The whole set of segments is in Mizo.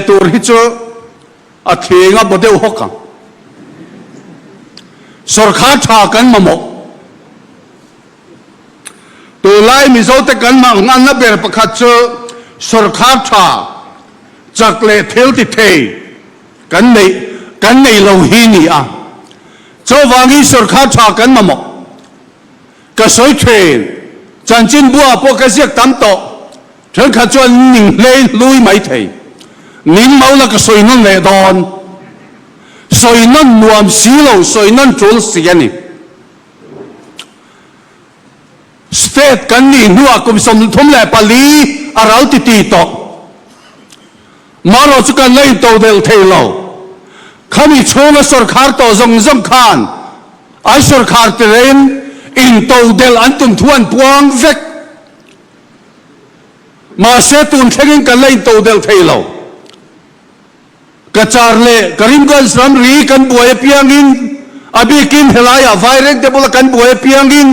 Tur hi chu a thing a baw deuh hawk ang. Sawrkhar tha kan mamawh. Tunlai Mizote kan manganna ber pakhat chu sawrkhar tha, chak leh thil ti thei kan neih kan nei lo hi ni a. Chuvangin sawrkhar tha kan mamawh. Ka sawi thin, chanchinbuah pawh ka ziak tam tawh. Thenkhat chuan ning hlei hlui mai thei. Ning mau la ka sawi nawn leh dawn. Sawi nawn nuam si lo, sawi nawn tul si a ni. State kan nih hnuah kum 34 a ral ti ti tawh. Marawh chu kan la into delh thei lo. Khami chhunga sawrkhar tawh zawng zawng khan an sawrkhar tirein into delh an tum thu an puang vek. Mahse tun thlengin kan la intodelh thei lo. Cachar leh Karimganj ramri kan buai apiangin, a bikin helaiah Vairengte bula kan buai apiangin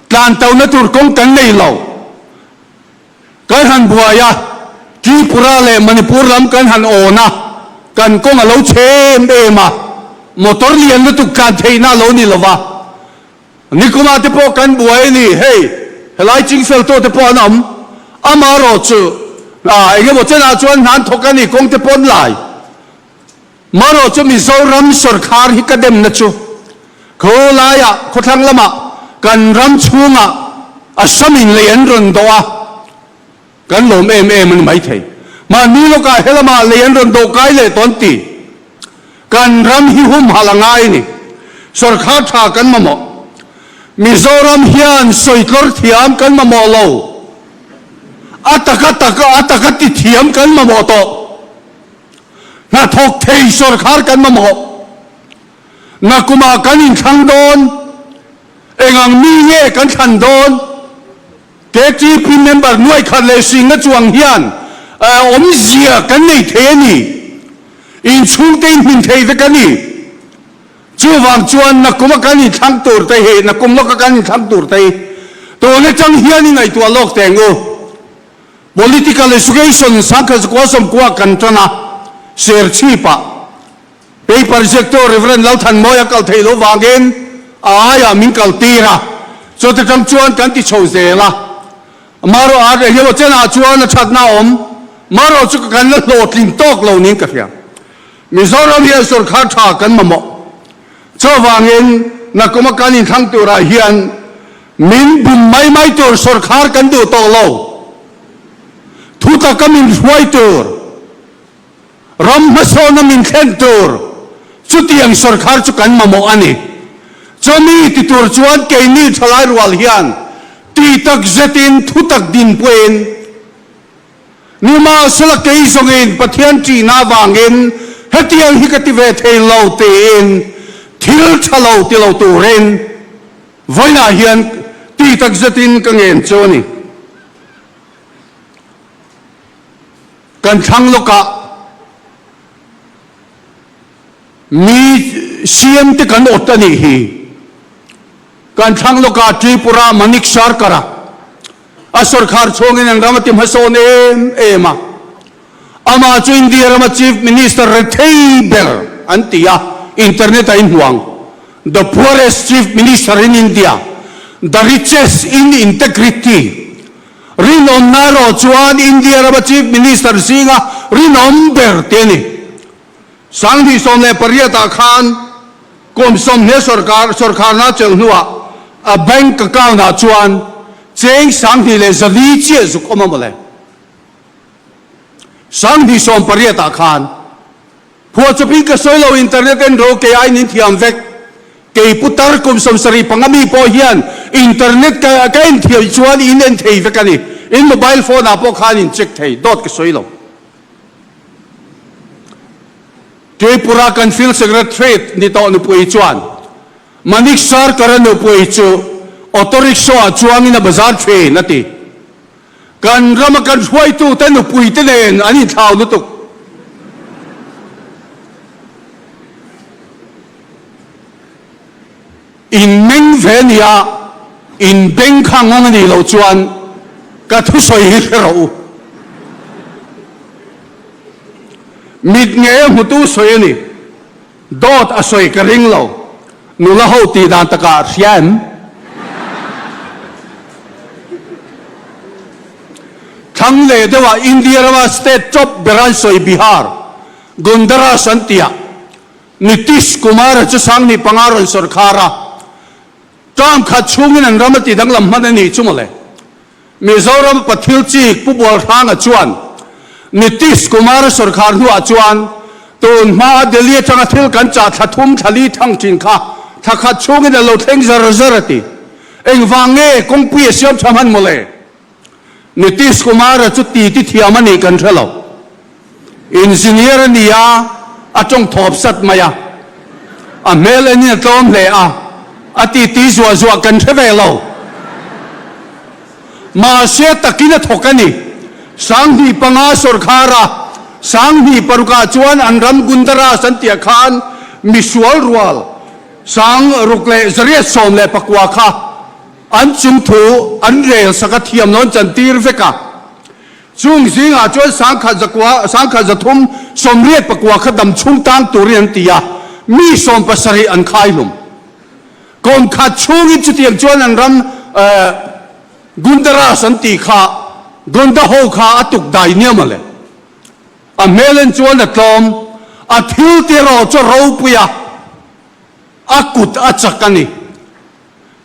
tlan tona tur kawng kan nei lo. Kan han buai a, Tripura leh Manipur lam kan han awn a, kan kawng a lo chhe em em a, motor lian lutuk tlan theihna a lo ni lo va. Nikuma te pawh kan buai a ni, hei helai chingfel tawh te pawh an awm, amarawh chu ah eng emaw chenah chuan hnan thawk a ni kawng te pawn lai. Marawh chu Mizoram sawrkhar hi ka demna chu khawlaiah khawthlang lamah kan ram chhungah Assam in lei an rawn dawh a, kan lawm em em a ni maithei. Mahni lawkah helamah lei an rawn dawh kai leh tawn ti. Kan ram hi humhalh a ngai ni. Sawrkhar tha kan mamawh. Mizoram hian sawitlawr thiam kan mamawh lo. A taka taka a taka ti thiam kan mamawh tawh. Hnathawk thei sawrkhar kan mamawh. Nakumah kan inthlang dawn. Engang mi nge kan thlan dawn? KTP member nuai khat leh singna chuang hian awmzia kan nei thei a ni. Inchhungte in hmin thei vek a ni. Chuvang chuan nakum a kan inthlang tur te hi, nakum lawka kan inthlang tur te hi tun atang hian i ngaihtuah lawk teh ang u. Political Education sangkhat zakua sawmkua kan tan a, Serchhip-ah Paper ziaktu Rev. Lalthanmawia kal theih loh vangin a aiah min kal tir a, chawte tang chuan kan ti chho zel a. Marawh a engemaw chenah chuan a thatna a awm, marawh chu kan la hlawhtling tawk lo niin ka hria. Mizoram hian sawrkhar tha kan mamawh. Chuvangin nakuma kan inthlang turah hian min bum mai mai tur sawrkhar kan duh tawh lo. Thutaka min hruai tur. Ram hmasawna min thlen tur chutiang sawrkhar chu kan mamawh a ni. Chumi ti tur chuan keini thalai rual hian ti tak zetin thutak dinpuiin nimahsela kei zawngin Pathian ṭihna avangin hetiang hi ka ti ve thei lo tiin thil ṭha lo ti lo turin vawiinah hian ti tak zetin ka ngen chu a ni. Kan thlang lawkah mi siam te kan awt a nih hi. Kan thlang lawkah Tripura Manik Sarkar-a a sawrkhar chhungin an ram a ti hmasawn em em a. Amah chu India rama Chief Minister rethei ber an ti a, internet a inhmuang. The poorest Chief Minister in India, the richest in integrity. Rinawmna erawh chuan India rama Chief Minister zinga rinawm ber te a ni. 2018 ah khan kum sawmhnih sawrkar sawrkharna chelh hnuah a bank account ah chuan cheng 2400 chiah zuk awm a mawle. 2018 ah khan Phuahchawpin ka sawi lo, internet en ro kei aiin in thiam vek. Kei putar kum 75 mi pawh hian internet ka ka en thiam chuan in en thei vek a ni. In mobile phone ah pawh khan in check thei, dawt ka sawi lo. Tripura kan field secretary ni tawh nupui chuan Manik Sarkar-a nupui chu auto rickshaw ah chuangin a bazar thin a ti. Kan rama kan hruaitute nupuite nen an inthlau lutuk. In meng ve nia, in beng kha ngawng a nih loh chuan ka thusawi hi hre rawh u. Mit ngei a hmutu sawi a ni. Dawt a sawi ka ring lo. Nula ho tih dan takah hria em? Thlang leh deuhah India rama state top ber an sawi Bihar, Gondaras an tih ah Nitish Kumar-a chu Sanghnih panga rawn sawrkhar a, term khat chhungin an ram a tih danglam hman a nih chu mawle. Mizoram Pathil Chik Pu Bualhranga chuan Nitish Kumar-a sawrkhar hnuah chuan tun hmaa Delhi atanga thil kan chah thla thum thla li thang thin kha thla khat chhungin a lo thleng zar zar a ti. Engvang nge kawngpui a siam tha hman mawle? Nitish Kumar-a chu titi thiam a nih kan hre lo. Engineer a ni a, a tawng thawp sat mai a. A hmel enin a tlawm hle a, a titi zuah zuah kan hre ve lo. Mahse takin a thawk a ni. 2005 sawrkhar a, 2006 ah chuan an ram Gundaras an tih ah khan misual rual 6819 kha an chungthu an rel sak a thiam lo an chantir vek a. Chung zingah chuan 10,100, 1389 kha dam chhung tang turin an ti a, mi 70 an khai hlum. Kum khat chhungin chutiang chuan an ram Gundaras an tih kha Gunda ho kha a tuk dai nia mawle. A hmel en chuan a tlawm, a thil ti erawh chu a ropui a, a kut a chak a ni.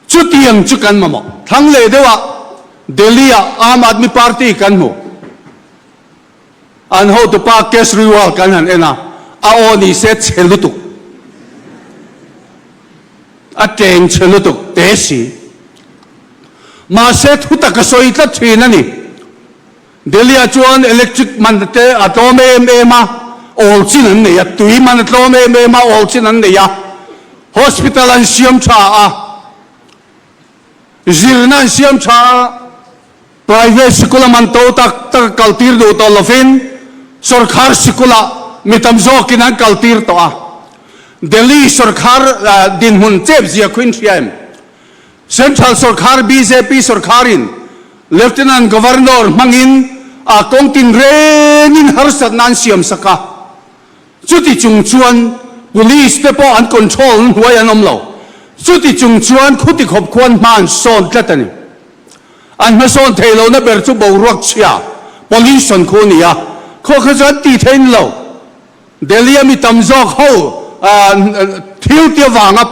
Chutiang chu kan mamawh. Thlang leh deuhah Delhi-ah Aam Aadmi Party kan hmu. An hotupa Kejriwal kan han en a, a aw ni se chhe lutuk. A teng chhe lutuk te si. Mahse thutak a sawi tlat thin a ni. Delhi-ah chuan electric man te a tlawm em em a, awl chin an nei a, tui man a tlawm em em a, awl chin an nei a, hospital an siam tha a, zirna an siam tha a, private sikul a man to tak tak a kaltir duh tawh lovin sawrkhar sikulah mi tam zawkin an kaltir tawh a. Delhi sawrkhar dinhmun chep zia khuin hria em? Central sawrkhar bjp sawrkharin Lieutenant Governor hmangin a kawng tinrengin harsatna an siam sak a, chuti chung chuan Police te pawh an control hnuai an awm lo, chuti chung chuan khuti khawp khuan hma an sawn tlat a ni. An hmasawn theih lohna ber chu boruak chhia, pollution, khu a ni a, khaw kha chu an tih theih ni lo. Delhi a mi tam zawk ho thil ti avanga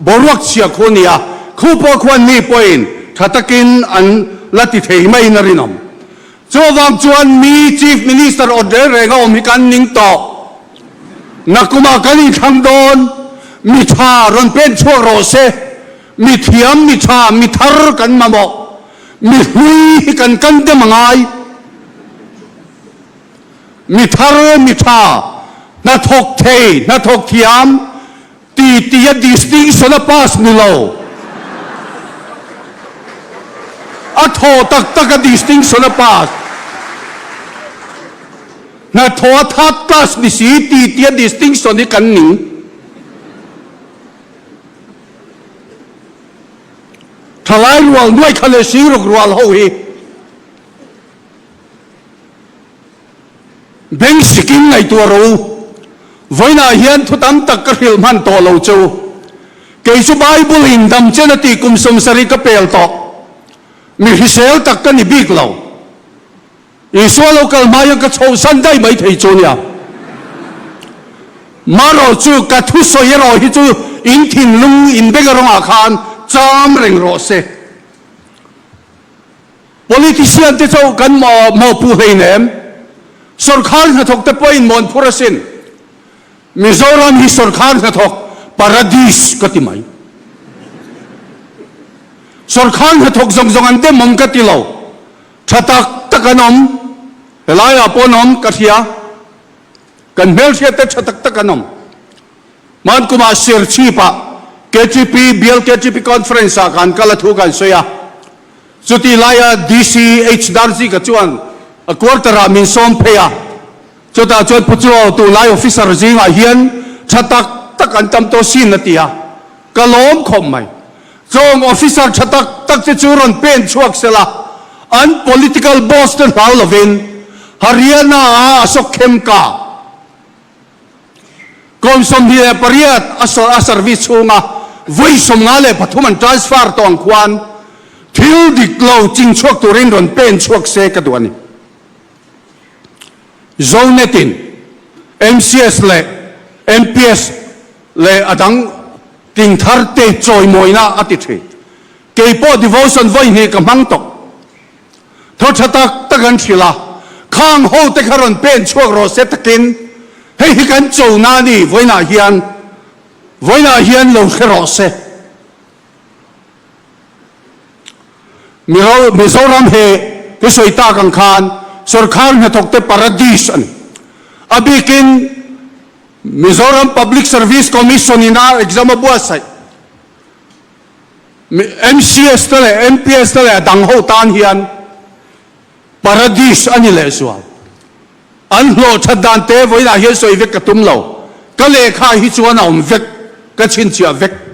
boruak chhia khu a ni a, khu pawh khuan mi pawhin tha takin an la ti thei maiin a rinawm. Chuvang chuan mi Chief Minister awt reng reng a awm hi kan ning tawh. Nakumah kan inthlang dawn, mi tha rawn pen chhuak rawh se, mi thiam, mi tha, mi thar kan mamawh, mi hlui hi kan kan dem a ngai. Mi thar, mi tha, hnathawk thei, hnathawk thiam ti tia distinction a pass ni lo. A thaw tak tak a distinction a pass. Hnathawh a third class ni si ti tia distinction hi kan ning. Thalai rual nuai kha leh singruk rual ho hi. Beng sikin ngaihtuah rawh u. Vawiinah hian thu tam tak ka hrilh hman tawh lo che u. Kei chu Bible in dam chen a tih kum 70 ka pel tawh. Mi hrisel tak ka ni bik lo. Isua lo kal hma hian ka chhohsan daih mai thei chu nia. Marawh chu ka thusawi erawh hi chu in thinlung in beng erawngah khan cham reng rawh se. Politician te chauh kan mawhpuh hleinem, sawrkhar hnathawk te pawhin mawn phur asin. Mizoram hi sawrkhar hnathawk paradis ka ti mai. Sawrkhar hnathawk zawng zawng an dem awm ka ti lo, tha tak tak an awm, helaiah pawh an awm ka hria, kan hmelhriat te tha tak tak an awm. Hman kumah Serchhip-ah KTP, Bial KTP Conference-ah kan kal a thu kan sawi a. Chuti laia DC H Darzika chuan a quarter-ah min sawm phei a. Chutah chuan Pu Chuau tunlai officer zingah hian tha tak tak an tam tawh sin a ti a. Ka lawm khawp mai. Chawng officer tha tak tak te chu rawn pen chhuak sela, an political boss te hlau lovin Haryana-a Ashok Khemka. Kum 28 a a service chhunga vawi 53 an transfer tawh ang khuan thil dik lo ching chhuak turin rawn pen chhuak se ka duh a ni. Zonet-in MCS leh MPS leh a dang tling thar te chawimawina a ti thin. Kei pawh devotion vawi hnih ka hmang tawh. Thaw tha tak tak an hrilh a, khang ho te kha rawn pen chhuak rawh se takin hei hi kan cho na a ni, vawiinah hian, vawiinah hian lo hre rawh se. Mizoram he ka sawi tak ang khan sorkar hnathawk te paradis a ni. A bikin Mizoram Public Service Commission in a exam a buatsaih. MCS te leh MPS te leh a dang ho tan hian paradis a ni lehzual. An hlawh that dan te vawiinah hian sawi vek ka tum lo. Ka lehkha hi chuan a awm vek, ka chhinchhiah vek.